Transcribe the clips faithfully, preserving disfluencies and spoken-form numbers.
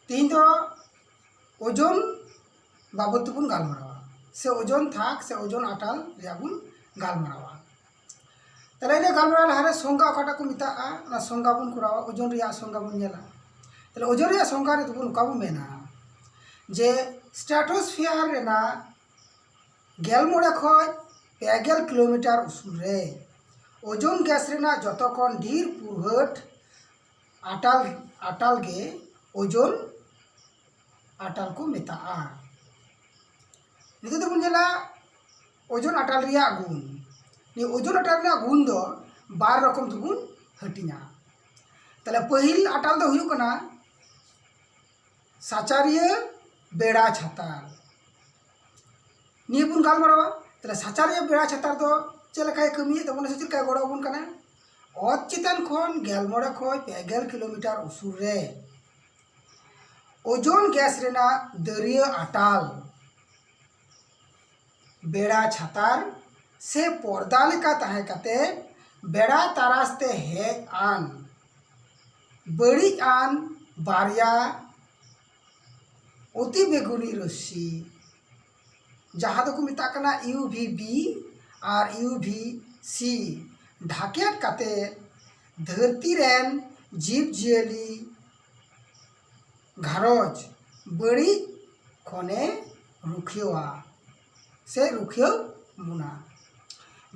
ᱛᱮᱦᱮᱧ ᱫᱚ ᱳᱡᱚᱱ ᱵᱟᱵᱚᱫ ᱛᱮᱵᱚᱱ ᱜᱟᱞᱢᱟᱨᱟᱣᱟ, ᱥᱮ ᱳᱡᱚᱱ ᱛᱷᱟᱠ ᱥᱮ ᱳᱡᱚᱱ ᱟᱴᱟᱞ ᱨᱮᱭᱟᱜ ᱵᱚᱱ ᱜᱟᱞᱢᱟᱨᱟᱣᱟ᱾ ᱛᱟᱦᱞᱮ ᱤᱱᱟᱹ ᱜᱟᱞᱢᱟᱨᱟᱣ ᱞᱟᱦᱟᱨᱮ ᱥᱚᱝᱜᱟ ᱚᱠᱟᱴᱟᱜ ᱠᱚ ᱢᱮᱛᱟᱜᱼᱟ, ᱚᱱᱟ ᱥᱚᱝᱜᱟ ᱵᱚᱱ ᱠᱚᱨᱟᱣᱟ, ᱳᱡᱚᱱ ᱨᱮᱭᱟᱜ ᱥᱚᱝᱜᱟ ᱵᱚᱱ ᱧᱮᱞᱟ᱾ ᱛᱟᱦᱞᱮ ᱳᱡᱚᱱ ᱨᱮᱭᱟᱜ ᱥᱚᱝᱜᱟ ᱨᱮᱫᱚ ᱵᱚᱱ ᱚᱠᱟ ᱵᱚᱱ ᱢᱮᱱᱟ ᱡᱮ stratosphere ᱨᱮᱱᱟᱜ ᱜᱮᱞ ᱢᱚᱬᱮ ᱠᱷᱚᱱ ᱯᱮ ᱜᱮᱞ ᱠᱤᱞᱳᱢᱤᱴᱟᱨ ᱩᱥᱩᱞ ᱨᱮ ᱳᱡᱚᱱ ᱜᱮᱥ ᱨᱮᱱᱟᱜ ᱡᱚᱛᱚ ᱠᱷᱚᱱ ᱰᱷᱮᱨ ᱯᱩᱨᱦᱟᱹᱴ ᱟᱴᱟᱞ, ᱟᱴᱟᱞ ᱜᱮ ᱳᱡᱚᱱ ᱟᱴᱟᱞ ᱠᱚ ᱢᱮᱛᱟᱜᱼᱟ᱾ ᱱᱤᱛᱚᱜ ᱫᱚᱵᱚᱱ ᱧᱮᱞᱟ ᱳᱡᱚᱱ ᱟᱴᱟᱞ ᱨᱮᱭᱟᱜ ᱜᱩᱱ᱾ ᱱᱤᱭᱟᱹ ᱳᱡᱚᱱ ᱟᱴᱟᱞ ᱨᱮᱭᱟᱜ ᱜᱩᱱ ᱫᱚ ᱵᱟᱨ ᱨᱚᱠᱚᱢ ᱛᱮᱵᱚᱱ ᱦᱟᱹᱴᱤᱧᱟ᱾ ᱛᱟᱦᱞᱮ ᱯᱟᱹᱦᱤᱞ ᱟᱴᱟᱞ ᱫᱚ ᱦᱩᱭᱩᱜ ᱠᱟᱱᱟ ᱥᱟᱪᱟᱨᱤᱭᱟᱹ ᱵᱮᱲᱟ ᱪᱷᱟᱛᱟᱨ᱾ ᱱᱤᱭᱟᱹ ᱵᱚᱱ ᱜᱟᱞᱢᱟᱨᱟᱣᱟ᱾ ᱛᱟᱦᱞᱮ ᱥᱟᱪᱟᱨᱤᱭᱟᱹ ᱵᱮᱲᱟ ᱪᱷᱟᱛᱟᱨ ᱫᱚ ᱪᱮᱫ ᱞᱮᱠᱟᱭ ᱠᱟᱹᱢᱤᱭᱮᱫ ᱛᱟᱵᱚᱱᱟ ᱥᱮ ᱪᱮᱫ ᱞᱮᱠᱟᱭ ᱜᱚᱲᱚ ᱟᱵᱚᱱ ᱠᱟᱱᱟ? ᱚᱛ ᱪᱮᱛᱟᱱ ᱠᱷᱚᱱ ᱜᱮᱞ ᱢᱚᱬᱮ ᱠᱷᱚᱱ ᱯᱮ ᱜᱮᱞ ᱠᱤᱞᱳᱢᱤᱴᱟᱨ ᱩᱥᱩᱞ ᱨᱮ ᱳᱡᱚᱱ ᱜᱮᱥ ᱨᱮᱱᱟᱜ ᱫᱟᱹᱨᱭᱟᱹ ᱟᱴᱟᱞ ᱵᱮᱲᱟ ᱪᱷᱟᱛᱟᱨ ᱥᱮ ᱯᱚᱨᱫᱟ ᱞᱮᱠᱟ ᱛᱟᱦᱮᱸ ᱠᱟᱛᱮ ᱵᱮᱲᱟ ᱛᱟᱨᱟᱥ ᱛᱮ ᱦᱮᱡ ᱟᱱ ᱵᱟᱹᱲᱤᱡ ᱟᱱ ᱵᱟᱨᱭᱟ ᱚᱛᱤ ᱵᱮᱜᱩᱱᱤ ᱨᱚᱥᱥᱤ, ᱡᱟᱦᱟᱸ ᱫᱚᱠᱚ ᱢᱮᱛᱟᱜ ᱠᱟᱱᱟ ᱤᱭᱩ ᱵᱷᱤ ᱵᱤ ᱟᱨ ᱤᱭᱩ ᱵᱷᱤ ᱥᱤ, ᱰᱷᱟᱠᱮᱫ ᱠᱟᱛᱮ ᱫᱷᱟᱹᱨᱛᱤ ᱨᱮᱱ ᱡᱤᱵᱽ ᱡᱤᱭᱟᱹᱞᱤ ᱜᱷᱟᱨᱚᱸᱡᱽ ᱵᱟᱹᱲᱤᱡ ᱠᱷᱚᱱᱮ ᱨᱩᱠᱷᱤᱭᱟᱹᱣᱟ ᱥᱮ ᱨᱩᱠᱷᱤᱭᱟᱹᱣ ᱵᱚᱱᱟ᱾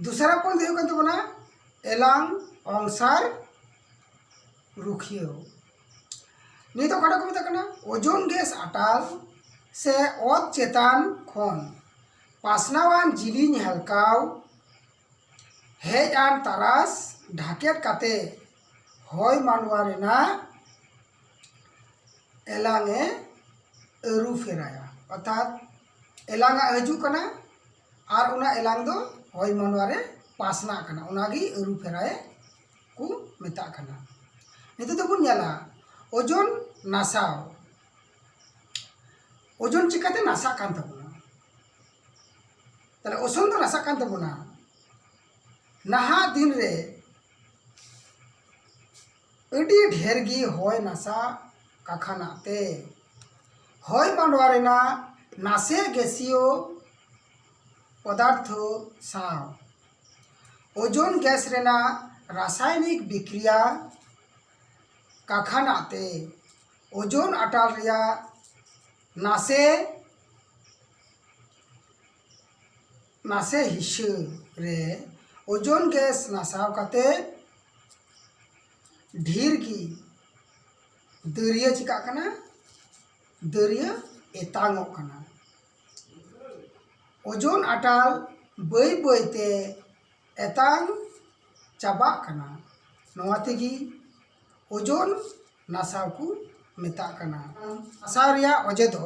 ᱫᱚᱥᱟᱨᱟ ᱯᱚᱭᱮᱱᱴ ᱫᱚ ᱦᱩᱭᱩᱜ ᱠᱟᱱ ᱛᱟᱵᱚᱱᱟ ᱮᱞᱟᱝ ᱚᱝᱥᱟᱨ ᱨᱩᱠᱷᱤᱭᱟᱹᱣ᱾ ᱱᱤᱭᱟᱹ ᱫᱚ ᱚᱠᱟᱴᱟᱜ ᱠᱚ ᱢᱮᱛᱟᱜ ᱠᱟᱱᱟ? ᱳᱡᱚᱱ ᱜᱮᱥ ᱟᱴᱟᱞ ᱥᱮ ᱚᱛ ᱪᱮᱛᱟᱱ ᱠᱷᱚᱱ ᱯᱟᱥᱱᱟᱣᱟᱱ ᱡᱤᱞᱤᱧ ᱦᱮᱞᱠᱟᱣ ᱦᱮᱡ ᱟᱱ ᱛᱟᱨᱟᱥ ᱰᱷᱟᱠᱮᱫ ᱠᱟᱛᱮ ᱦᱚᱭ ᱢᱟᱱᱣᱟ ᱨᱮᱱᱟᱜ ᱮᱞᱟᱝ ᱮ ᱟᱹᱨᱩ ᱯᱷᱮᱨᱟᱭᱟ᱾ ᱚᱨᱛᱷᱟᱛ ᱮᱞᱟᱝ ᱟᱜ ᱦᱤᱡᱩᱜ ᱠᱟᱱᱟ ᱟᱨ ᱚᱱᱟ ᱮᱞᱟᱝ ᱫᱚ ᱦᱚᱭ ᱢᱟᱱᱣᱟ ᱨᱮ ᱯᱟᱥᱱᱟᱜ ᱠᱟᱱᱟ, ᱚᱱᱟᱜᱮ ᱟᱹᱨᱩ ᱯᱷᱮᱨᱟᱭ ᱠᱚ ᱢᱮᱛᱟᱜ ᱠᱟᱱᱟ᱾ ᱱᱤᱛᱚᱜ ᱫᱚᱵᱚᱱ ᱧᱮᱞᱟ ᱳᱡᱚᱱ ᱱᱟᱥᱟᱣ᱾ ᱳᱡᱚᱱ ᱪᱤᱠᱟᱹᱛᱮ ᱱᱟᱥᱟᱜ ᱠᱟᱱ ᱛᱟᱵᱚᱱᱟ? ᱛᱟᱦᱞᱮ ᱳᱡᱚᱱ ᱫᱚ ᱱᱟᱥᱟᱜ ᱠᱟᱱ ᱛᱟᱵᱚᱱᱟ᱾ ᱱᱟᱦᱟᱜ ᱫᱤᱱ ᱨᱮ ᱟᱹᱰᱤ ᱰᱷᱮᱨ ᱜᱮ ᱦᱚᱭ ᱱᱟᱥᱟ ᱠᱟᱠᱷᱟᱱᱟᱜ ᱛᱮ ᱦᱚᱭ ᱢᱟᱰᱣᱟ ᱨᱮᱱᱟᱜ ᱱᱟᱥᱮ ᱜᱮᱥᱤᱭᱚ ᱯᱚᱫᱟᱨᱛᱷᱚ ᱥᱟᱶ ᱳᱡᱳᱱ ᱜᱮᱥ ᱨᱮᱱᱟᱜ ᱨᱟᱥᱟᱭᱱᱤᱠ ᱵᱤᱠᱨᱤᱭᱟ ᱠᱟᱠᱷᱟᱱᱟᱜ ᱛᱮ ᱳᱡᱳᱱ ᱟᱴᱟᱞ ᱨᱮᱭᱟᱜ ᱱᱟᱥᱮ ᱱᱟᱥᱮ ᱦᱤᱥᱟᱹ ᱨᱮ ᱳᱡᱳᱱ ᱜᱮᱥ ᱱᱟᱥᱟᱣ ᱠᱟᱛᱮ ᱰᱷᱮᱨ ᱜᱮ ᱫᱟᱹᱨᱭᱟᱹ ᱪᱤᱠᱟᱜ ᱠᱟᱱᱟ? ᱫᱟᱹᱨᱭᱟᱹ ᱮᱛᱟᱝᱚᱜ ᱠᱟᱱᱟ᱾ ᱳᱡᱳᱱ ᱟᱴᱟᱞ ᱵᱟᱹᱭ ᱵᱟᱹᱭ ᱛᱮ ᱮᱛᱟᱝ ᱪᱟᱵᱟᱜ ᱠᱟᱱᱟ᱾ ᱱᱚᱣᱟ ᱛᱮᱜᱮ ᱳᱡᱳᱱ ᱱᱟᱥᱟᱣ ᱠᱚ ᱢᱮᱛᱟᱜ ᱠᱟᱱᱟ᱾ ᱱᱟᱥᱟᱣ ᱨᱮᱭᱟᱜ ᱚᱡᱮ ᱫᱚ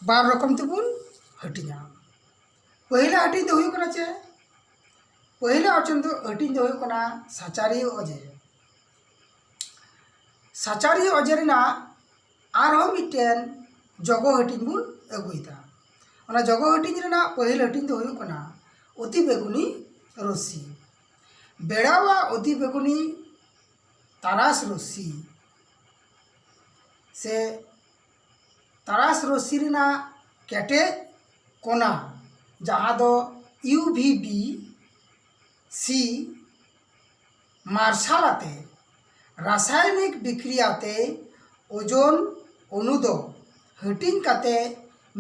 ᱵᱟᱨ ᱨᱚᱠᱚᱢ ᱛᱮᱵᱚᱱ ᱦᱟᱹᱴᱤᱧᱟ᱾ ᱯᱟᱹᱦᱤᱞᱟ ᱦᱟᱹᱴᱤᱧ ᱫᱚ ᱦᱩᱭᱩᱜ ᱠᱟᱱᱟ ᱪᱮᱫ? ᱯᱟᱹᱦᱤᱞᱟ ᱚᱡᱮ ᱫᱚ, ᱦᱟᱹᱴᱤᱧ ᱫᱚ ᱦᱩᱭᱩᱜ ᱠᱟᱱᱟ ᱥᱟᱪᱟᱨᱤᱭᱟᱹ ᱚᱡᱮ᱾ ᱥᱟᱪᱟᱨᱤᱭᱟᱹ ᱚᱡᱮ ᱨᱮᱱᱟᱜ ᱟᱨᱦᱚᱸ ᱢᱤᱫᱴᱮᱱ ᱡᱚᱜᱚ ᱦᱟᱹᱴᱤᱧ ᱵᱚᱱ ᱟᱹᱜᱩᱭᱮᱫᱟ᱾ ᱚᱱᱟ ᱡᱚᱜᱚ ᱦᱟᱹᱴᱤᱧ ᱨᱮᱱᱟᱜ ᱯᱟᱹᱦᱤᱞ ᱦᱟᱹᱴᱤᱧ ᱫᱚ ᱦᱩᱭᱩᱜ ᱠᱟᱱᱟ ᱚᱛᱤ ᱵᱮᱜᱩᱱᱤ ᱨᱚᱥᱥᱤ᱾ ᱵᱮᱲᱟᱣᱟᱜ ᱚᱛᱤ ᱵᱮᱜᱩᱱᱤ ᱛᱟᱨᱟᱥ ᱨᱚᱥᱥᱤ ᱥᱮ ᱛᱟᱨᱟᱥ ᱨᱚᱥᱥᱤ ᱨᱮᱱᱟᱜ ᱠᱮᱴᱮᱡ ᱠᱚᱱᱟ, ᱡᱟᱦᱟᱸ ᱫᱚ ᱤᱭᱩ ᱵᱷᱤ ᱵᱤ ᱥᱤ ᱢᱟᱨᱥᱟᱞ ᱟᱛᱮ ᱨᱟᱥᱟᱭᱚᱱᱤᱠ ᱵᱤᱠᱨᱤᱭᱟ ᱛᱮ ᱳᱡᱳᱱ ᱚᱱᱩ ᱫᱚ ᱦᱟᱹᱴᱤᱧ ᱠᱟᱛᱮ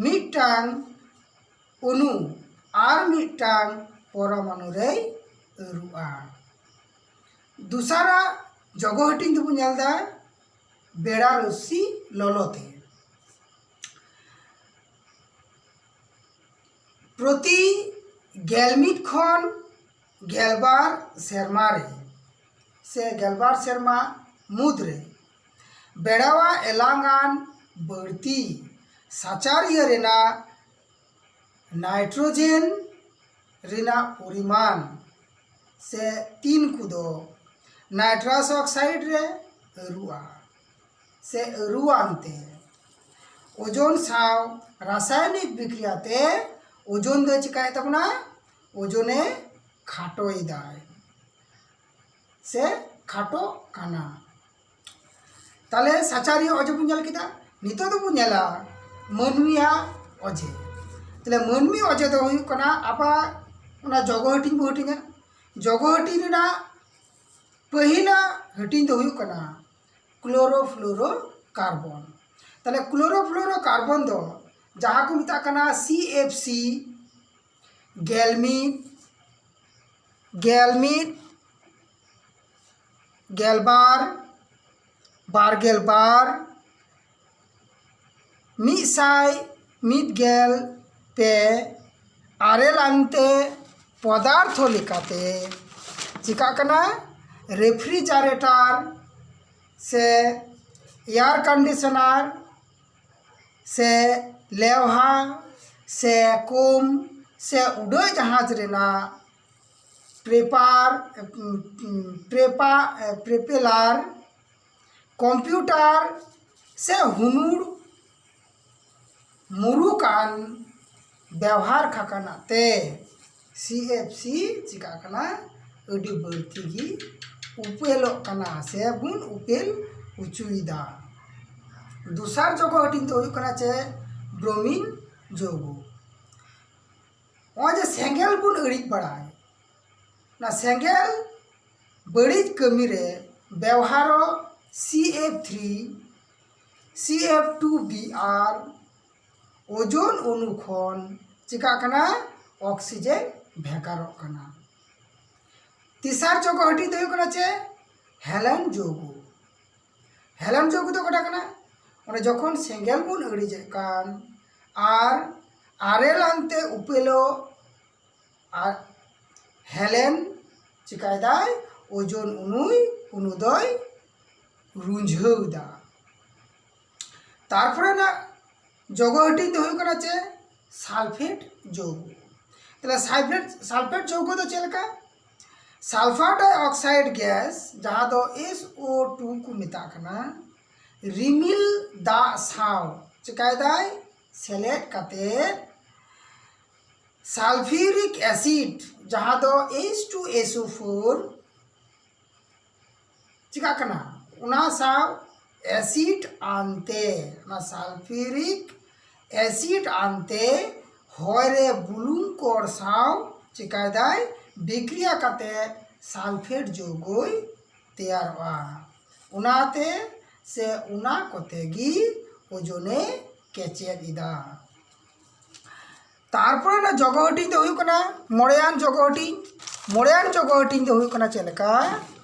ᱢᱤᱫᱴᱟᱝ ᱚᱱᱩ ᱟᱨ ᱢᱤᱫᱴᱟᱝ ᱯᱚᱨᱚᱢᱟᱱᱩ ᱨᱮᱭ ᱟᱹᱨᱩᱜᱼᱟ᱾ ᱫᱚᱥᱟᱨᱟᱜ ᱡᱚᱜᱚ ᱦᱟᱹᱴᱤᱧ ᱫᱚᱵᱚᱱ ᱧᱮᱞ ᱮᱫᱟ ᱵᱮᱲᱟ ᱨᱚᱥᱥᱤ ᱞᱚᱞᱚ ᱛᱮ᱾ ᱯᱨᱚᱛᱤ ᱜᱮᱞ ᱢᱤᱫ ᱠᱷᱚᱱ ᱜᱮᱞᱵᱟᱨ ᱥᱮᱨᱢᱟ ᱨᱮ ᱥᱮ ᱜᱮᱞᱵᱟᱨ ᱥᱮᱨᱢᱟ ᱢᱩᱫᱽᱨᱮ ᱵᱮᱲᱟᱣᱟᱜ ᱮᱞᱟᱝᱟᱱ ᱵᱟᱹᱲᱛᱤ ᱥᱟᱪᱟᱨᱤᱭᱟᱹ ᱨᱮᱱᱟᱜ ᱱᱟᱭᱴᱨᱳᱡᱮᱱ ᱨᱮᱱᱟᱜ ᱯᱚᱨᱤᱢᱟᱱ ᱥᱮ ᱛᱤᱱ ᱠᱚᱫᱚ ᱱᱟᱭᱴᱨᱟᱥ ᱚᱠᱥᱟᱭᱤᱰ ᱨᱮ ᱟᱹᱨᱩᱜᱼᱟ ᱥᱮ ᱟᱹᱨᱩᱣᱟᱱ ᱛᱮ ᱳᱡᱳᱱ ᱥᱟᱶ ᱨᱟᱥᱟᱭᱚᱱᱤᱠ ᱵᱤᱠᱨᱤᱭᱟ ᱛᱮ ᱳᱡᱳᱱ ᱫᱚᱭ ᱪᱤᱠᱟᱭᱮᱫ ᱛᱟᱵᱚᱱᱟ? ᱳᱡᱳᱱᱮ ᱠᱷᱟᱴᱚᱭᱮᱫᱟᱭ ᱥᱮ ᱠᱷᱟᱴᱚᱜ ᱠᱟᱱᱟ᱾ ᱛᱟᱦᱞᱮ ᱥᱟᱪᱟᱨᱤᱭᱟᱹ ᱚᱡᱮ ᱵᱚᱱ ᱧᱮᱞ ᱠᱮᱫᱟ᱾ ᱱᱤᱛᱚᱜ ᱫᱚᱵᱚᱱ ᱧᱮᱞᱟ ᱢᱟᱹᱱᱢᱤᱭᱟᱜ ᱚᱡᱮ᱾ ᱛᱟᱦᱞᱮ ᱢᱟᱹᱱᱢᱤ ᱚᱡᱮ ᱫᱚ ᱦᱩᱭᱩᱜ ᱠᱟᱱᱟ, ᱟᱵᱚᱣᱟᱜ ᱚᱱᱟ ᱡᱚᱜᱚ ᱦᱟᱹᱴᱤᱧ ᱵᱚ ᱦᱟᱹᱴᱤᱧᱟ᱾ ᱡᱚᱜᱚ ᱦᱟᱹᱴᱤᱧ ᱨᱮᱱᱟᱜ ᱯᱟᱹᱦᱤᱞᱟᱜ ᱦᱟᱹᱴᱤᱧ ᱫᱚ ᱦᱩᱭᱩᱜ ᱠᱟᱱᱟ ᱠᱞᱳᱨᱳᱯᱷᱞᱳᱨᱳᱠᱟᱨᱵᱚᱱ᱾ ᱛᱟᱦᱞᱮ ᱠᱞᱳᱨᱳᱯᱷᱞᱳᱨᱳᱠᱟᱨᱵᱚᱱ ᱫᱚ ᱡᱟᱦᱟᱸ ᱠᱚ ᱢᱮᱛᱟᱜ ᱠᱟᱱᱟ ᱥᱤ ᱮᱯᱷ ᱥᱤ, ᱜᱮᱞ ᱢᱤᱫ, ᱜᱮᱞ ᱢᱤᱫ, ᱜᱮᱞ ᱵᱟᱨ, ᱵᱟᱨ ᱜᱮᱞ ᱵᱟᱨ, ᱢᱤᱫ ᱥᱟᱭ ᱢᱤᱫ ᱜᱮᱞ ᱯᱮ, ᱟᱨᱮᱞ ᱟᱱᱛᱮ ᱯᱚᱫᱟᱨᱛᱷᱚ ᱞᱮᱠᱟᱛᱮ ᱪᱤᱠᱟᱜ ᱠᱟᱱᱟ? ᱨᱮᱯᱷᱨᱤᱡᱟᱨᱮᱴᱟᱨ ᱥᱮ ᱮᱭᱟᱨ ᱠᱚᱱᱰᱤᱥᱚᱱᱟᱨ ᱥᱮ ᱞᱮᱣᱦᱟ ᱥᱮ ᱠᱳᱢ ᱥᱮ ᱩᱰᱟᱹᱜ ᱡᱟᱦᱟᱡᱽ ᱨᱮᱱᱟᱜ ᱯᱨᱮᱯᱟᱨ, ᱯᱨᱮᱯᱟ, ᱯᱨᱮᱯᱮᱞᱟᱨ, ᱠᱚᱢᱯᱤᱭᱩᱴᱟᱨ ᱥᱮ ᱦᱩᱱᱩᱲ ᱢᱩᱨᱩᱠᱟᱱ ᱵᱮᱣᱦᱟᱨ ᱠᱷᱟᱠᱟᱱᱟᱜ ᱛᱮ ᱥᱤ ᱮᱯᱷ ᱥᱤ ᱪᱤᱠᱟᱜ ᱠᱟᱱᱟ? ᱟᱹᱰᱤ ᱵᱟᱹᱲᱛᱤ ᱜᱮ ᱩᱯᱮᱞᱚᱜ ᱠᱟᱱᱟ ᱥᱮ ᱵᱚᱱ ᱩᱯᱮᱞ ᱦᱚᱪᱚᱭᱮᱫᱟ᱾ ᱫᱚᱥᱟᱨ ᱡᱚᱜᱚ ᱦᱟᱹᱴᱤᱧ ᱫᱚ ᱦᱩᱭᱩᱜ ᱠᱟᱱᱟ ᱪᱮ ᱵᱨᱳᱢᱤᱱ ᱡᱳᱣᱜᱚ᱾ ᱱᱚᱜᱼᱚᱭ ᱡᱮ ᱥᱮᱸᱜᱮᱞ ᱵᱚᱱ ᱟᱹᱲᱤᱡ ᱵᱟᱲᱟᱭ, ᱚᱱᱟ ᱥᱮᱸᱜᱮᱞ ᱵᱟᱹᱲᱤᱡ ᱠᱟᱹᱢᱤ ᱨᱮ ᱵᱮᱣᱦᱟᱨᱚᱜ C F three, C F two B R ᱳᱡᱳᱱ ᱚᱱᱩ ᱠᱷᱚᱱ ᱪᱤᱠᱟᱜ ᱠᱟᱱᱟ? ᱚᱠᱥᱤᱡᱮᱱ ᱵᱷᱮᱜᱟᱨᱚᱜ ᱠᱟᱱᱟ᱾ ᱛᱮᱥᱟᱨ ᱡᱚᱜᱚ ᱦᱟᱹᱴᱤᱧ ᱫᱚ ᱦᱩᱭᱩᱜ ᱠᱟᱱᱟ ᱪᱮ ᱦᱮᱞᱮᱱ ᱡᱳᱣᱜᱚ᱾ ᱦᱮᱞᱮᱱ ᱡᱳᱣᱜᱚ ᱫᱚ ᱚᱠᱟᱴᱟᱜ ᱠᱟᱱᱟ? ᱚᱱᱮ ᱡᱚᱠᱷᱚᱱ ᱥᱮᱸᱜᱮᱞ ᱵᱚᱱ ᱟᱹᱲᱤᱡᱮᱫ ᱠᱟᱱ ᱟᱨ ᱟᱨᱮᱞ ᱟᱱᱛᱮ ᱩᱯᱮᱞᱚᱜ ᱟᱨ ᱦᱮᱞᱮᱱ ᱪᱤᱠᱟᱭ ᱫᱟᱭ? ᱳᱡᱳᱱ ᱚᱱᱩᱭ, ᱚᱱᱩ ᱫᱚᱭ ᱨᱩᱸᱡᱷᱟᱹᱣ ᱮᱫᱟ᱾ ᱛᱟᱨᱯᱚᱨᱮ ᱨᱮᱱᱟᱜ ᱡᱚᱜᱚ ᱦᱟᱹᱴᱤᱧ ᱫᱚ ᱦᱩᱭᱩᱜ ᱠᱟᱱᱟ ᱪᱮ ᱥᱟᱞᱯᱷᱮᱴ ᱡᱳᱣᱜᱚ᱾ ᱛᱟᱦᱞᱮ ᱥᱟᱞᱯᱷᱮᱴ, ᱥᱟᱞᱯᱷᱮᱴ ᱡᱳᱣᱜᱚ ᱫᱚ ᱪᱮᱫ ᱞᱮᱠᱟ? ᱥᱟᱞᱯᱷᱟᱨ ᱰᱟᱭ ᱚᱠᱥᱟᱭᱤᱰ ᱜᱮᱥ, ᱡᱟᱦᱟᱸ ᱫᱚ ᱮᱥ ᱳ ᱴᱩ ᱠᱚ ᱢᱮᱛᱟᱜ ᱠᱟᱱᱟ, ᱨᱤᱢᱤᱞ ᱫᱟᱜ ᱥᱟᱶ ᱪᱤᱠᱟᱭ ᱫᱟᱭ? ᱥᱮᱞᱮᱫ ᱠᱟᱛᱮ ᱥᱟᱞᱯᱷᱤᱭᱩᱨᱤᱠ ᱮᱥᱤᱰ, ᱡᱟᱦᱟᱸ ᱫᱚ H two S O four ᱪᱤᱠᱟᱜ ᱠᱟᱱᱟ? ᱚᱱᱟ ᱥᱟᱶ ᱮᱥᱤᱰ ᱟᱱᱛᱮ, ᱚᱱᱟ sulfuric acid ᱟᱱᱛᱮ ᱦᱚᱭ ᱨᱮ ᱵᱩᱞᱩᱝ ᱠᱚᱲ ᱥᱟᱶ ᱪᱤᱠᱟᱭᱫᱟᱭ, ᱵᱤᱠᱨᱤᱭᱟ ᱠᱟᱛᱮ ᱥᱟᱞᱯᱷᱮᱴ ᱡᱳᱜᱳᱭ ᱛᱮᱭᱟᱨᱚᱜᱼᱟ᱾ ᱚᱱᱟᱛᱮ ᱥᱮ ᱚᱱᱟ ᱠᱚᱛᱮ ᱜᱮ ᱳᱡᱳᱱᱮ ᱠᱮᱪᱮᱫ ᱮᱫᱟ᱾ ᱛᱟᱨᱯᱚᱨᱮ ᱨᱮᱱᱟᱜ ᱡᱚᱜᱚ ᱦᱟᱹᱴᱤᱧ ᱫᱚ ᱦᱩᱭᱩᱜ ᱠᱟᱱᱟ ᱢᱚᱬᱮᱭᱟᱱ ᱡᱚᱜᱚ ᱦᱟᱹᱴᱤᱧ᱾ ᱢᱚᱬᱮᱭᱟᱱ ᱡᱚᱜᱚ ᱦᱟᱹᱴᱤᱧ ᱫᱚ ᱦᱩᱭᱩᱜ ᱠᱟᱱᱟ ᱪᱮᱫ ᱞᱮᱠᱟ?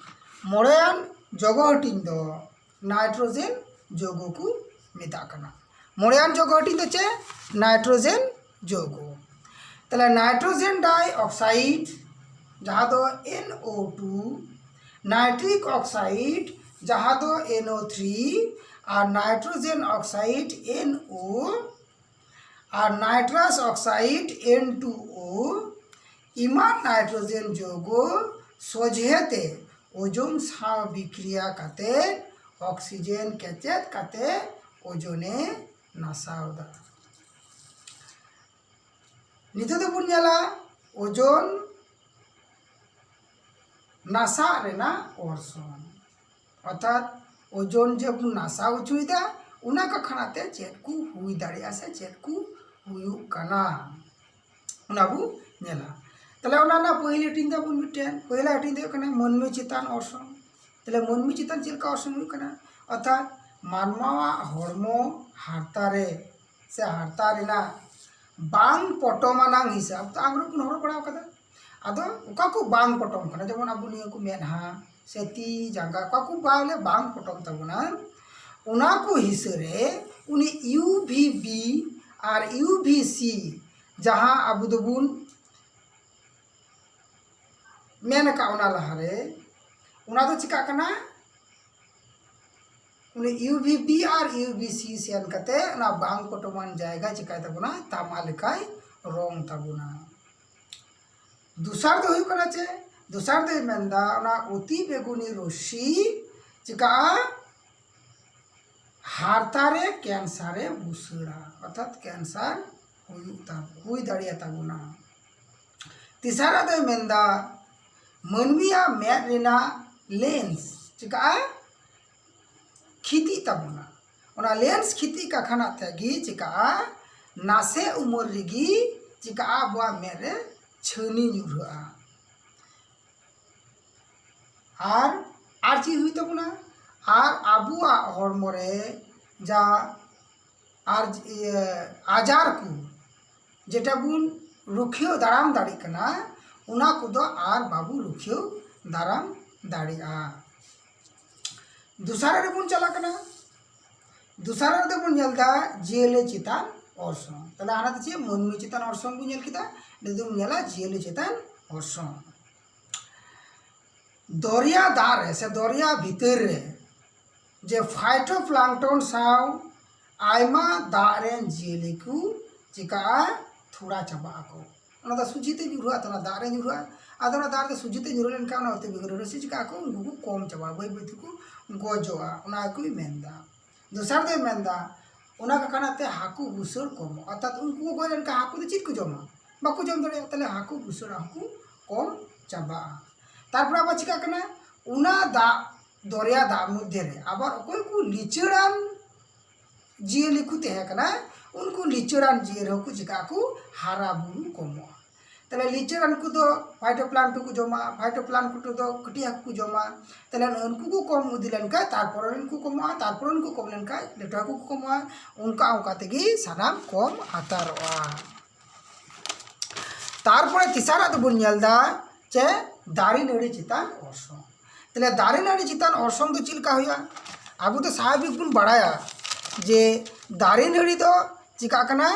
ᱢᱚᱬᱮᱭᱟᱱ ᱡᱚᱜᱚ ᱦᱟᱹᱴᱤᱧ ᱫᱚ ᱱᱟᱭᱴᱨᱳᱡᱮᱱ ᱡᱳᱜᱚ ᱠᱚ ᱢᱮᱛᱟᱜ ᱠᱟᱱᱟ᱾ ᱢᱚᱬᱮᱭᱟᱱ ᱡᱳᱜᱚ ᱦᱟᱹᱴᱤᱧ ᱫᱚ ᱪᱮᱫ? ᱱᱟᱭᱴᱨᱳᱡᱮᱱ ᱡᱳᱜᱚ᱾ ᱛᱟᱦᱞᱮ ᱱᱟᱭᱴᱨᱳᱡᱮᱱ ᱰᱟᱭ ᱚᱠᱥᱟᱭᱤᱰ, ᱡᱟᱦᱟᱸ ᱫᱚ NO two, nitric oxide, ᱡᱟᱦᱟᱸ ᱫᱚ NO three, ᱟᱨ nitrogen oxide NO, ᱟᱨ nitrous oxide N two O, ᱮᱢᱟᱱ ᱱᱟᱭᱴᱨᱳᱡᱮᱱ ᱡᱳᱜᱚ ᱥᱚᱡᱷᱮᱛᱮ ᱳᱡᱳᱱ ᱥᱟᱶ ᱵᱤᱠᱨᱤᱭᱟ ᱠᱟᱛᱮ ᱚᱠᱥᱤᱡᱮᱱ ᱠᱮᱪᱮᱫ ᱠᱟᱛᱮ ᱳᱡᱳᱱᱮ ᱱᱟᱥᱟᱣ ᱮᱫᱟ᱾ ᱱᱤᱛᱚᱜ ᱫᱚᱵᱚᱱ ᱧᱮᱞᱟ ᱳᱡᱳᱱ ᱱᱟᱥᱟᱜ ᱨᱮᱱᱟᱜ ᱚᱨᱥᱚᱝ, ᱚᱨᱛᱷᱟᱛ ᱳᱡᱳᱱ ᱡᱮ ᱵᱚᱱ ᱱᱟᱥᱟᱣ ᱦᱚᱪᱚᱭᱮᱫᱟ, ᱚᱱᱟ ᱠᱚ ᱠᱷᱚᱱᱟᱜ ᱛᱮ ᱪᱮᱫ ᱠᱚ ᱦᱩᱭ ᱫᱟᱲᱮᱭᱟᱜᱼᱟ ᱥᱮ ᱪᱮᱫ ᱠᱚ ᱦᱩᱭᱩᱜ ᱠᱟᱱᱟ, ᱚᱱᱟ ᱵᱚᱱ ᱧᱮᱞᱟ᱾ ᱛᱟᱦᱞᱮ ᱚᱱᱟ ᱨᱮᱱᱟᱜ ᱯᱟᱹᱦᱤᱞ ᱦᱟᱹᱴᱤᱧ ᱛᱟᱵᱚᱱ ᱢᱤᱫᱴᱮᱱ, ᱯᱟᱹᱦᱤᱞ ᱦᱟᱹᱴᱤᱧ ᱫᱚ ᱦᱩᱭᱩᱜ ᱠᱟᱱᱟ ᱢᱟᱹᱱᱢᱤ ᱪᱮᱛᱟᱱ ᱚᱨᱥᱚᱝ᱾ ᱛᱟᱦᱞᱮ ᱢᱟᱹᱱᱢᱤ ᱪᱮᱛᱟᱱ ᱪᱮᱫ ᱞᱮᱠᱟ ᱚᱨᱥᱚᱝ ᱦᱩᱭᱩᱜ ᱠᱟᱱᱟ? ᱚᱨᱛᱷᱟᱛ ᱢᱟᱱᱣᱟᱣᱟᱜ ᱦᱚᱲᱢᱚ ᱦᱟᱨᱛᱟ ᱨᱮ ᱥᱮ ᱦᱟᱨᱛᱟ ᱨᱮᱱᱟᱜ ᱵᱟᱝ ᱯᱚᱴᱚᱢ ᱟᱱᱟᱝ ᱦᱤᱥᱟᱹᱵ ᱛᱮ ᱟᱝᱨᱚᱵ ᱵᱚᱱ ᱦᱚᱨᱚᱜ ᱵᱟᱲᱟ ᱟᱠᱟᱫᱟ᱾ ᱟᱫᱚ ᱚᱠᱟ ᱠᱚ ᱵᱟᱝ ᱯᱚᱴᱚᱢ ᱠᱟᱱᱟ, ᱡᱮᱢᱚᱱ ᱟᱵᱚ ᱱᱤᱭᱟᱹ ᱠᱚ ᱢᱮᱫᱦᱟ ᱥᱮ ᱛᱤ ᱡᱟᱸᱜᱟ, ᱚᱠᱟ ᱠᱚ ᱵᱟᱝ ᱞᱮ ᱵᱟᱝ ᱯᱚᱴᱚᱢ ᱛᱟᱵᱚᱱᱟ, ᱚᱱᱟ ᱠᱚ ᱦᱤᱥᱟᱹ ᱨᱮ ᱩᱱᱤ U V B ᱟᱨ U V C, ᱡᱟᱦᱟᱸ ᱟᱵᱚ ᱫᱚᱵᱚᱱ ᱢᱮᱱ ᱟᱠᱟᱫ ᱚᱱᱟ ᱞᱟᱦᱟᱨᱮ, ᱚᱱᱟ ᱫᱚ ᱪᱤᱠᱟᱜ ᱠᱟᱱᱟ? ᱩᱱᱤ U V B ᱟᱨ U V C ᱥᱮᱱ ᱠᱟᱛᱮ ᱚᱱᱟ ᱵᱟᱝ ᱯᱚᱴᱚᱢᱟᱱ ᱡᱟᱭᱜᱟ ᱪᱤᱠᱟᱭ ᱛᱟᱵᱚᱱᱟ? ᱛᱟᱢᱟ ᱞᱮᱠᱟᱭ ᱨᱚᱝ ᱛᱟᱵᱚᱱᱟ᱾ ᱫᱚᱥᱟᱨ ᱫᱚ ᱦᱩᱭᱩᱜ ᱠᱟᱱᱟ ᱪᱮ? ᱫᱚᱥᱟᱨ ᱫᱚᱭ ᱢᱮᱱᱫᱟ ᱚᱱᱟ ᱚᱛᱤ ᱵᱮᱜᱩᱱᱤ ᱨᱚᱥᱥᱤ ᱪᱤᱠᱟᱜᱼᱟ? ᱦᱟᱨᱛᱟ ᱨᱮ ᱠᱮᱱᱥᱟᱨ ᱮ ᱵᱩᱥᱟᱹᱲᱟ, ᱚᱨᱛᱷᱟᱛ ᱠᱮᱱᱥᱟᱨ ᱦᱩᱭᱩᱜ ᱛᱟ-, ᱦᱩᱭ ᱫᱟᱲᱮᱭᱟᱛᱟ ᱵᱚᱱᱟ᱾ ᱛᱮᱥᱟᱨᱟᱜ ᱫᱚᱭ ᱢᱮᱱᱫᱟ ᱢᱟᱹᱱᱢᱤᱭᱟᱜ ᱢᱮᱫ ᱨᱮᱱᱟᱜ ᱞᱮᱱᱥ ᱪᱤᱠᱟᱜᱼᱟ? ᱠᱷᱤᱛᱤᱜ ᱛᱟᱵᱚᱱᱟ᱾ ᱚᱱᱟ ᱞᱮᱱᱥ ᱠᱷᱤᱛᱤ ᱠᱟᱠᱷᱟᱱᱟᱜ ᱛᱮᱜᱮ ᱪᱤᱠᱟᱜᱼᱟ, ᱱᱟᱥᱮ ᱩᱢᱮᱨ ᱨᱮᱜᱮ ᱪᱤᱠᱟᱜᱼᱟ, ᱟᱵᱚᱣᱟᱜ ᱢᱮᱫ ᱨᱮ ᱪᱷᱟᱹᱱᱤ ᱧᱩᱨᱦᱟᱹᱜᱼᱟ᱾ ᱟᱨ ᱟᱨ ᱪᱮᱫ ᱦᱩᱭᱩᱜ ᱛᱟᱵᱚᱱᱟ? ᱟᱨ ᱟᱵᱚᱣᱟᱜ ᱦᱚᱲᱢᱚ ᱨᱮ ᱡᱟ ᱟᱨ ᱤᱭᱟᱹ ᱟᱡᱟᱨ ᱠᱚ ᱡᱮᱴᱟ ᱵᱚᱱ ᱨᱩᱠᱷᱤᱭᱟᱹ ᱫᱟᱨᱟᱢ ᱫᱟᱲᱮᱜ ᱠᱟᱱᱟ, ᱚᱱᱟ ᱠᱚᱫᱚ ᱟᱨ ᱵᱟᱵᱚ ᱨᱩᱠᱷᱤᱭᱟᱹ ᱫᱟᱨᱟᱢ ᱫᱟᱲᱮᱭᱟᱜᱼᱟ᱾ ᱫᱚᱥᱟᱨ ᱨᱮᱵᱚᱱ ᱪᱟᱞᱟᱜ ᱠᱟᱱᱟ᱾ ᱫᱚᱥᱟᱨ ᱨᱮᱫᱚ ᱵᱚᱱ ᱧᱮᱞ ᱮᱫᱟ ᱡᱤᱭᱟᱹᱞᱤ ᱪᱮᱛᱟᱱ ᱚᱨᱥᱚᱝ᱾ ᱛᱟᱦᱞᱮ ᱦᱟᱱᱟ ᱫᱚ ᱪᱮᱫ? ᱢᱟᱹᱱᱢᱤ ᱪᱮᱛᱟᱱ ᱚᱨᱥᱚᱝ ᱵᱚᱱ ᱧᱮᱞ ᱠᱮᱫᱟ᱾ ᱱᱤᱛᱚᱜ ᱵᱚᱱ ᱧᱮᱞᱟ ᱡᱤᱭᱟᱹᱞᱤ ᱪᱮᱛᱟᱱ ᱚᱨᱥᱚᱝ᱾ ᱫᱚᱨᱭᱟ ᱫᱟᱜ ᱨᱮ ᱥᱮ ᱫᱚᱨᱭᱟ ᱵᱷᱤᱛᱟᱹᱨ ᱨᱮ ᱡᱮ ᱯᱷᱟᱭᱴᱳᱯᱞᱟᱝᱴᱚᱱ ᱥᱟᱶ ᱟᱭᱢᱟ ᱫᱟᱜ ᱨᱮᱱ ᱡᱤᱭᱟᱹᱞᱤ ᱠᱚ ᱪᱤᱠᱟᱹᱜᱼᱟ? ᱛᱷᱚᱲᱟ ᱪᱟᱵᱟᱜ ᱟᱠᱚ᱾ ᱚᱱᱟ ᱫᱚ ᱥᱚᱡᱷᱮ ᱛᱮ ᱧᱩᱨᱦᱟᱹᱜᱼᱟ, ᱛᱚ ᱚᱱᱟ ᱫᱟᱜ ᱨᱮ ᱧᱩᱨᱦᱟᱹᱜᱼᱟ᱾ ᱟᱫᱚ ᱚᱱᱟ ᱫᱟᱜ ᱨᱮ ᱥᱚᱡᱷᱮ ᱛᱮ ᱧᱩᱨᱦᱟᱹ ᱞᱮᱱᱠᱷᱟᱱ ᱚᱱᱟ ᱚᱛᱤ ᱵᱮᱜᱽ ᱨᱟᱹᱥᱤ ᱪᱤᱠᱟᱹᱜ ᱟᱠᱚ? ᱩᱱᱠᱩ ᱠᱚ ᱠᱚᱢ ᱪᱟᱵᱟᱜᱼᱟ, ᱵᱟᱹᱭ ᱵᱟᱹᱭ ᱛᱮᱠᱚ ᱜᱚᱡᱚᱜᱼᱟ, ᱚᱱᱟ ᱜᱮᱠᱚ ᱢᱮᱱᱫᱟ᱾ ᱫᱚᱥᱟᱨ ᱫᱚᱭ ᱢᱮᱱᱫᱟ, ᱚᱱᱟ ᱠᱟᱠᱷᱟᱱᱟᱜ ᱛᱮ ᱦᱟᱹᱠᱩ ᱵᱩᱥᱟᱹᱲ ᱠᱚᱢᱚᱜᱼᱟ᱾ ᱚᱨᱛᱷᱟᱛ ᱩᱱᱠᱩ ᱠᱚ ᱜᱚᱡ ᱞᱮᱱᱠᱷᱟᱱ ᱦᱟᱹᱠᱩ ᱫᱚ ᱪᱮᱫ ᱠᱚ ᱡᱚᱢᱟ? ᱵᱟᱠᱚ ᱡᱚᱢ ᱫᱟᱲᱮᱭᱟᱜᱼᱟ᱾ ᱛᱟᱦᱞᱮ ᱦᱟᱹᱠᱩ ᱵᱩᱥᱟᱹᱲ ᱦᱚᱸᱠᱚ ᱠᱚᱢ ᱪᱟᱵᱟᱜᱼᱟ᱾ ᱛᱟᱨᱯᱚᱨᱮ ᱟᱵᱟᱨ ᱪᱤᱠᱟᱹᱜ ᱠᱟᱱᱟ? ᱚᱱᱟ ᱫᱟᱜ, ᱫᱚᱨᱭᱟ ᱫᱟᱜ ᱢᱚᱫᱽᱫᱷᱮ ᱨᱮ ᱟᱵᱟᱨ ᱚᱠᱚᱭ ᱠᱚ ᱞᱤᱪᱟᱹᱲᱟᱱ ᱡᱤᱭᱟᱹᱞᱤ ᱠᱚ ᱛᱟᱦᱮᱸ ᱠᱟᱱᱟ, ᱩᱱᱠᱩ ᱞᱤᱪᱟᱹᱲᱟᱱ ᱡᱤᱭᱟᱹᱞᱤ ᱦᱚᱸᱠᱚ ᱪᱤᱠᱟᱹᱜ ᱟᱠᱚ? ᱦᱟᱨᱟ ᱵᱩᱨᱩ ᱠᱚᱢᱚᱜᱼᱟ᱾ ᱛᱟᱦᱞᱮ ᱞᱤᱪᱟᱹᱲᱟᱱ ᱠᱚ ᱫᱚ ᱯᱷᱟᱭᱴᱳᱯᱞᱟᱝᱴᱚᱱ ᱠᱚ ᱡᱚᱢᱟ, ᱯᱷᱟᱭᱴᱳᱯᱞᱟᱝᱴᱚᱱ ᱫᱚ ᱠᱟᱹᱴᱤᱡ ᱦᱟᱹᱠᱩ ᱠᱚ ᱡᱚᱢᱟ᱾ ᱛᱟᱦᱞᱮ ᱩᱱᱠᱩ ᱠᱚ ᱠᱚᱢ ᱤᱫᱤ ᱞᱮᱱᱠᱷᱟᱱ ᱛᱟᱨᱯᱚᱨᱮ ᱨᱮᱱ ᱠᱚ ᱠᱚᱢᱚᱜᱼᱟ, ᱛᱟᱨᱯᱚᱨᱮ ᱨᱮᱱ ᱠᱚ ᱠᱚᱢ ᱞᱮᱱᱠᱷᱟᱱ ᱞᱟᱹᱴᱩ ᱦᱟᱹᱠᱩ ᱠᱚ ᱠᱚᱢᱚᱜᱼᱟ᱾ ᱚᱱᱠᱟ ᱚᱱᱠᱟ ᱛᱮᱜᱮ ᱥᱟᱱᱟᱢ ᱠᱚᱢ ᱦᱟᱛᱟᱨᱚᱜᱼᱟ᱾ ᱛᱟᱨᱯᱚᱨᱮ ᱛᱮᱥᱟᱨᱟᱜ ᱫᱚᱵᱚᱱ ᱧᱮᱞ ᱮᱫᱟ ᱪᱮ ᱫᱟᱨᱮ ᱱᱟᱹᱲᱤ ᱪᱮᱛᱟᱱ ᱚᱨᱥᱚᱝ᱾ ᱛᱟᱦᱞᱮ ᱫᱟᱨᱮ ᱱᱟᱹᱲᱤ ᱪᱮᱛᱟᱱ ᱚᱨᱥᱚᱝ ᱫᱚ ᱪᱮᱫ ᱞᱮᱠᱟ ᱦᱩᱭᱩᱜᱼᱟ? ᱟᱵᱚ ᱫᱚ ᱥᱟᱵᱷᱟᱵᱤᱠ ᱵᱚᱱ ᱵᱟᱲᱟᱭᱟ ᱡᱮ ᱫᱟᱨᱮ ᱱᱟᱹᱲᱤ ᱫᱚ ᱪᱤᱠᱟᱜ ᱠᱟᱱᱟ?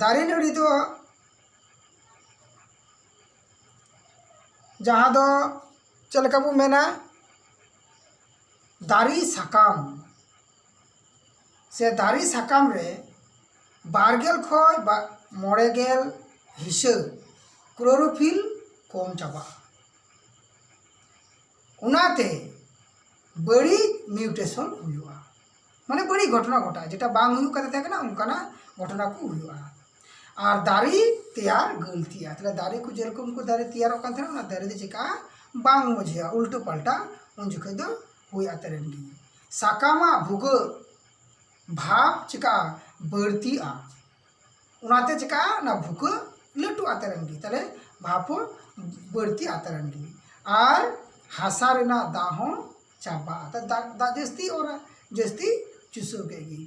ᱫᱟᱨᱮ ᱱᱟᱹᱲᱤ ᱫᱚ ᱡᱟᱦᱟᱸ ᱫᱚ ᱪᱮᱫ ᱞᱮᱠᱟ ᱵᱚ ᱢᱮᱱᱟ, ᱫᱟᱨᱮ ᱥᱟᱠᱟᱢ ᱥᱮ ᱫᱟᱨᱮ ᱥᱟᱠᱟᱢ ᱨᱮ ᱵᱟᱨ ᱜᱮᱞ ᱠᱷᱚᱱ ᱵᱟ-, ᱢᱚᱬᱮ ᱜᱮᱞ ᱦᱤᱥᱟᱹ ᱠᱞᱳᱨᱳᱯᱷᱤᱞ ᱠᱚᱢ ᱪᱟᱵᱟᱜᱼᱟ᱾ ᱚᱱᱟᱛᱮ ᱵᱟᱹᱲᱤᱡ ᱢᱤᱭᱩᱴᱮᱥᱚᱱ ᱦᱩᱭᱩᱜᱼᱟ, ᱢᱟᱱᱮ ᱵᱟᱹᱲᱤᱡ ᱜᱷᱚᱴᱚᱱᱟ ᱜᱷᱚᱴᱟᱜᱼᱟ, ᱡᱮᱴᱟ ᱵᱟᱝ ᱦᱩᱭᱩᱜ ᱠᱟᱛᱮ ᱛᱟᱦᱮᱸ ᱠᱟᱱᱟ ᱚᱱᱠᱟᱱᱟᱜ ᱜᱷᱚᱴᱚᱱᱟ ᱠᱚ ᱦᱩᱭᱩᱜᱼᱟ᱾ ᱟᱨ ᱫᱟᱨᱮ ᱛᱮᱭᱟᱨ ᱜᱟᱹᱞᱛᱤᱜᱼᱟ, ᱛᱟᱦᱞᱮ ᱫᱟᱨᱮ ᱠᱚ ᱡᱮᱨᱚᱠᱚᱢ ᱠᱚ ᱫᱟᱨᱮ ᱛᱮᱭᱟᱨᱚᱜ ᱠᱟᱱ ᱛᱟᱦᱮᱱᱟ, ᱚᱱᱟ ᱫᱟᱨᱮ ᱫᱚ ᱪᱤᱠᱟᱹᱜᱼᱟ? ᱵᱟᱝ ᱢᱚᱡᱽ ᱦᱩᱭᱩᱜᱼᱟ, ᱩᱞᱴᱟᱹ ᱯᱟᱞᱴᱟ ᱩᱱ ᱡᱚᱠᱷᱚᱱ ᱫᱚ ᱦᱩᱭ ᱟᱛᱮᱨᱮᱱ ᱜᱮ᱾ ᱥᱟᱠᱟᱢᱟᱜ ᱵᱷᱩᱜᱟᱹᱜ ᱵᱷᱟᱵᱽ ᱪᱤᱠᱟᱹᱜᱼᱟ? ᱵᱟᱹᱲᱛᱤᱜᱼᱟ᱾ ᱚᱱᱟᱛᱮ ᱪᱤᱠᱟᱹᱜᱼᱟ? ᱚᱱᱟ ᱵᱷᱩᱜᱟᱹᱜ ᱞᱟᱹᱴᱩ ᱟᱛᱮᱨᱮᱱ ᱜᱮ, ᱛᱟᱦᱞᱮ ᱵᱷᱟᱵᱽ ᱦᱚᱸ ᱵᱟᱹᱲᱛᱤ ᱟᱛᱮᱨᱮᱱ ᱜᱮ᱾ ᱟᱨ ᱦᱟᱥᱟ ᱨᱮᱱᱟᱜ ᱫᱟᱜ ᱦᱚᱸ ᱪᱟᱵᱟᱜᱼᱟ᱾ ᱛᱟ ᱫᱟᱜ, ᱫᱟᱜ ᱡᱟᱹᱥᱛᱤ ᱚᱨᱟ, ᱡᱟᱹᱥᱛᱤ ᱪᱩᱥᱟᱹᱣ ᱠᱮᱫ ᱜᱮ᱾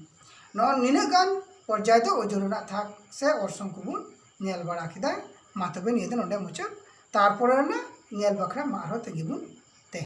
ᱱᱚᱜᱼᱚ ᱱᱤᱱᱟᱹᱜ ᱜᱟᱱ ᱯᱚᱨᱡᱟᱭ ᱫᱚ ᱳᱡᱚᱱ ᱨᱮᱱᱟᱜ ᱛᱷᱟᱠ ᱥᱮ ᱚᱨᱥᱚᱝ ᱠᱚᱵᱚᱱ ᱧᱮᱞ ᱵᱟᱲᱟ ᱠᱮᱫᱟ᱾ ᱢᱟ ᱛᱚᱵᱮ ᱱᱤᱭᱟᱹ ᱫᱚ ᱱᱚᱰᱮ ᱢᱩᱪᱟᱹᱫ᱾ ᱛᱟᱨᱯᱚᱨᱮ ᱨᱮᱱᱟᱜ ᱧᱮᱞ ᱵᱟᱠᱷᱨᱟ ᱢᱟ ᱟᱨᱦᱚᱸ ᱛᱟᱺᱜᱤ ᱵᱚᱱ